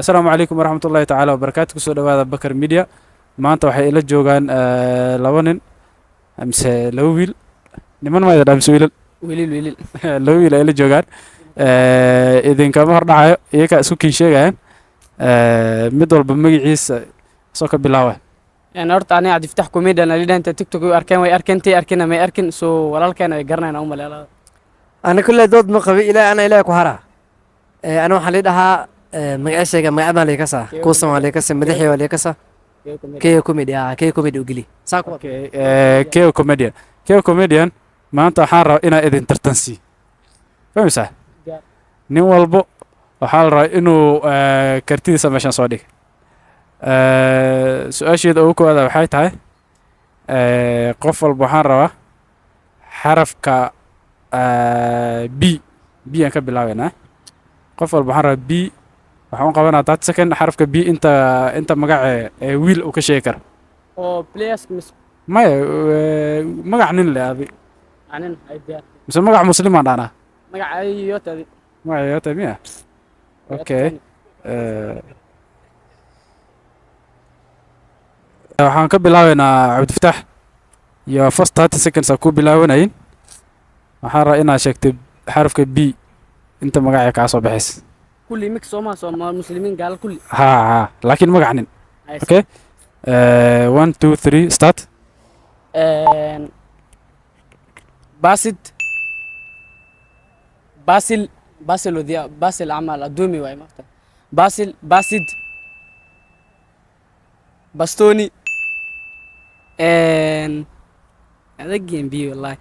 Asalaamu calaykum waraxmat ullahi tacaala wabarakaatu. Kusoo dhawaada Bakar Media. Maanta waxay ila joogaan laba nin mise laba wiil, niman ma idin mise wiilal? Wiilil, wiilil. Laba wiil ay ila joogaan. Idinkama hor dhacayo, iyagaa isku kiin sheegayaan. Mid walba magaciisa soo ka bilaaba. Horta aniga Cabdifataax Comedian alidha. Inta TikTok u arkeen way arkeen, tay arkina may arkin, so walaalkeena way garanayaan u maleelada. Ana kulley dood ma qabi ilaa ana ilaah ku hara. Ana waxaa lii dhahaa magaciisayga, magacbaan lii kasaa, kuusan waa lii kasa, madaxii waa lii kasa, Keo Comedy, ah, Keo Comedy u geli saa ku. Okay, Keo Comedian, Keo Comedian. Maanta waxaan rabaa inaa idin tartansiiyo, fahmaysaa? Nin walbo waxaa la rabaa inuu kartidiisa meeshan soo dhiga. Su-aasheeda ugu koowaada waxay tahay, qof walba waxaan rabaa xarafka B, B aan ka bilaabeynaa. Qof walba waxaan rabaa B, waxaan u qabanaa 30 second. Xarafka B inta magace ee wiil uu ka sheegi karo. Oo players mis? Maya, magac nin le adi. Anin ay diyaar. Mise magac muslimaan dhahnaa? Magaca ay yootadi. Magac yoota miya? Okay. Waxaan ka bilaabeynaa Cabdifataax iyo first 30 seconds aa ku bilaabanayin. Waxaan rabaa inaad sheegtay xarafka B inta magacee kaa soo baxaysa. Kulli mix sooma sooma, muslimiin, gaal, kulli? Ha ha, laakiin magac nin. Okay. One, two, three, start. Basid, Basil, Basil wadiya, Basil camal adoomi waay maarta. Basil, Basid, Bastoni, adagien B wallahi.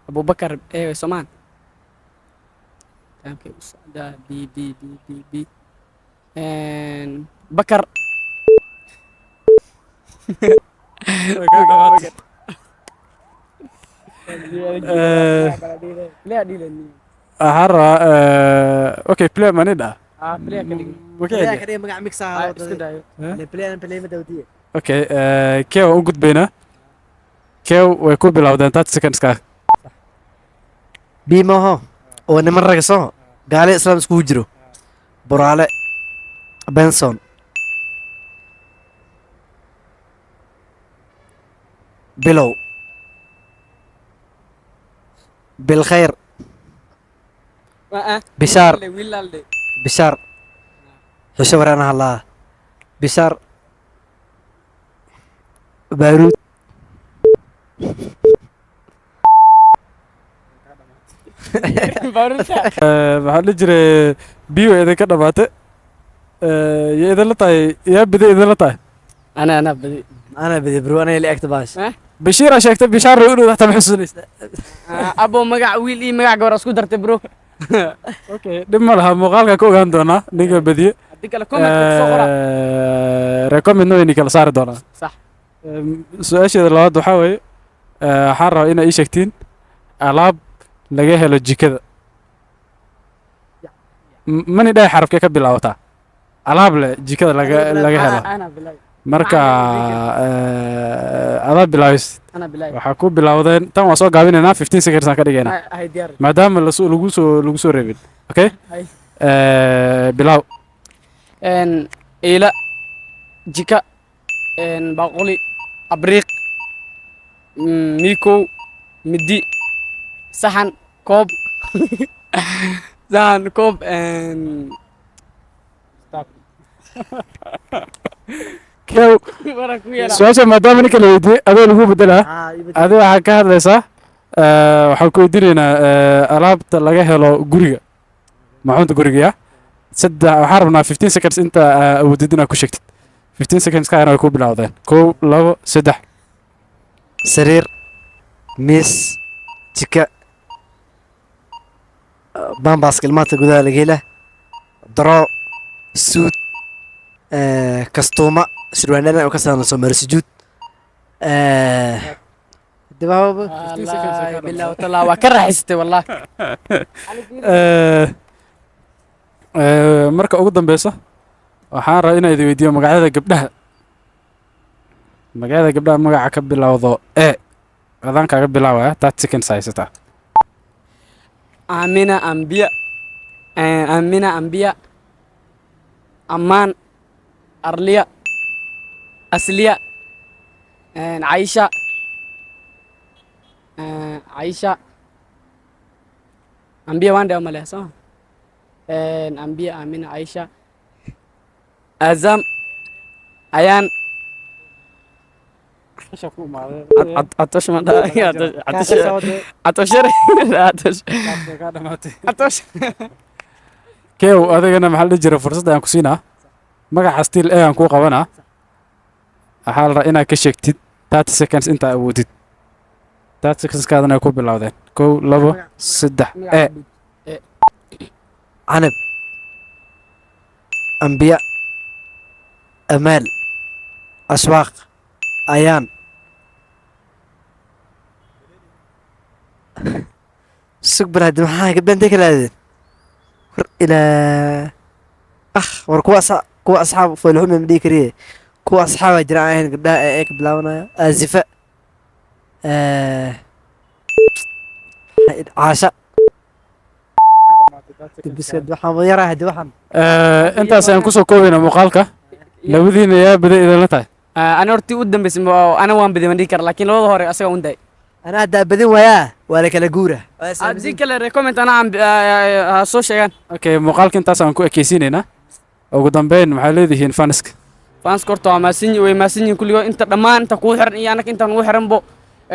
Abubakar ee somaan taamkay u socdaa. B, B, B, B, B. Bakar. Waxaan rabaa okay, play manidha. Ah, player ka dhig. Magac mix. Ah, isku dayo. Okay, Kew u gudbaynaa. Kew, way ku bilowdeen 30 seconds ka. B maaho oo niman raga soo gaale islaam iskugu jiro: Buraale, Benson, Bilow, Bilkhayr, Bishaar. Wiilaalde. Bishaar xushe waraana hadlaa, Bishaar Baaruud. Maxaa la jiray, B way idinka dhamaatay. Yaa idinla tahay? Yaa biday idinla tahay? Ana badi. Ana badi bro, ana ila egta baash. Bashiir aa sheegtay, Bishaar u dhow xataa ma xusuusanaysa. Abo, magac wiil iyo magac gabar isku dartay, bro. Okay, dhib ma laha, muuqaalka ka ogaan doonaa ninka badiye. Haddii kale comment soo qora. Recommendna wayni kala saari doonaa. Sax. Su-aasheeda labaad waxaa weeye, waxaan rabaa inaa ii sheegtiin alaab laga helo jikada. Mani dhahay xarafkee ka bilaabataa alaab le jikada laga helo. Ana bilaay. Marka adaa bilaabays. Ana bilaay. Waxaa ku bilowdeen tan, waa soo gaabinaynaa, 15 seconds aan ka dhigaynaa. Hay, diyaar. Maadaama lagu soo reebin. Okay. Hay. Bilaaw. Ila jika, baaquli, abriiq, mikow, midi, saxan, koob, saxan, koob. Kew. Waran ku yeela. Su-aasha maadaama ninka la weydiiyey adoo lagu bedelaa, adiga waxaa ka hadlaysaa, waxaan ku weydiinaynaa alaabta laga helo guriga, maxuunta guriga. Ya saddex, waxaan rabnaa 15 seconds inta awoodid inaad ku sheegtid. 15 seconds kaana way ku bilowdeen. Kow, labo, saddex. Sariir, miis, jika, bambaska ilmaanta gudaha laga hela, daroo, suud, kastuuma, surwaanada oo ka saaran Soomaali sujuud. Wallaahi billahi watallahi waa ka raaxaysatay wallahi. Marka ugu dambeysa waxaan rabaa inaan idin weydiiyo magacyada gabdhaha. Magacyada gabdhaha, magaca ka bilowdo e, adaan kaaga bilaabaya. 30 seconds haysataa. Amina, Ambiya, Amina, Ambiya. Ammaan, Arliya, Asliya, Caisha, Caisha, Ambiya waan dhawa maleh soo. Ambiya, Amina, Caisha, Azam, Ayaan. Catosh ma dhaha? Catosh, Catosh, Catosh, Catosh. Kew, adigana maxaa la dhihi jiray, fursad ayaan ku siinaa. Magaca still e aan kuu qabanaa. Waxaa la rabaa inaad ka sheegtid 30 seconds intaa awoodid. 30 seconds kaadana ay ku bilowdeen. Kow, labo, saddex, e. Canab, Ambiya, Amaal, Aswaaq, Ayaan. Sug bal haddi, maxaa gabdhaha intay kala aadeen? War ilaa ah, war kuwa asxaab foolxume ma dhihi kariye. Kuwa asxaabaa jira aan ahayn gabdhaha ee ka bilaabanaya. Azifa, Caasha. Biskad waxaan yaraa haddi waxaan. Intaas ayaan kusoo koobaynaa muuqaalka. Labadiina yaa baday idinla tahay? Ani hortii u dambeysay ana waan baday man dhihi kara, laakiin labada hore asaga un day. Anaa haddaa badin waayaa, waa la kala guura. Haddii kale recommend anaa aan ha soo sheegaan. Okay, muuqaalka intaas aan ku ekeysiinaynaa. Ugu dambeyn, maxaa leedihiin fans ka? Fans horta waa mahadsan, way mahadsan yihiin kulligood, inta dhammaan inta kugu xiran iyo anaka intaan ugu xiranbo.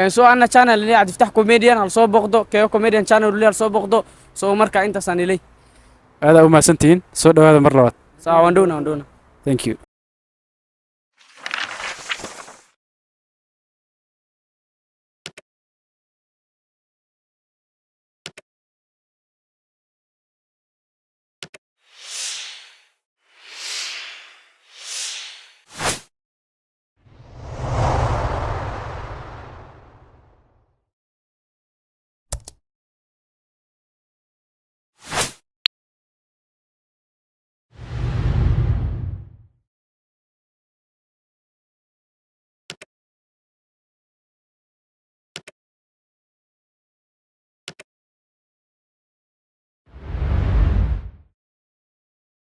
Soo ana channel li Cabdifataax Comedian hal soo booqdo, Keyo Comedian channel li hal soo booqdo. Soo marka intaasaan ilay. Aadaa u mahadsantihiin. Soo dhawaada mar labaad. Saa waan dhowna, waan dhowna. Thank you.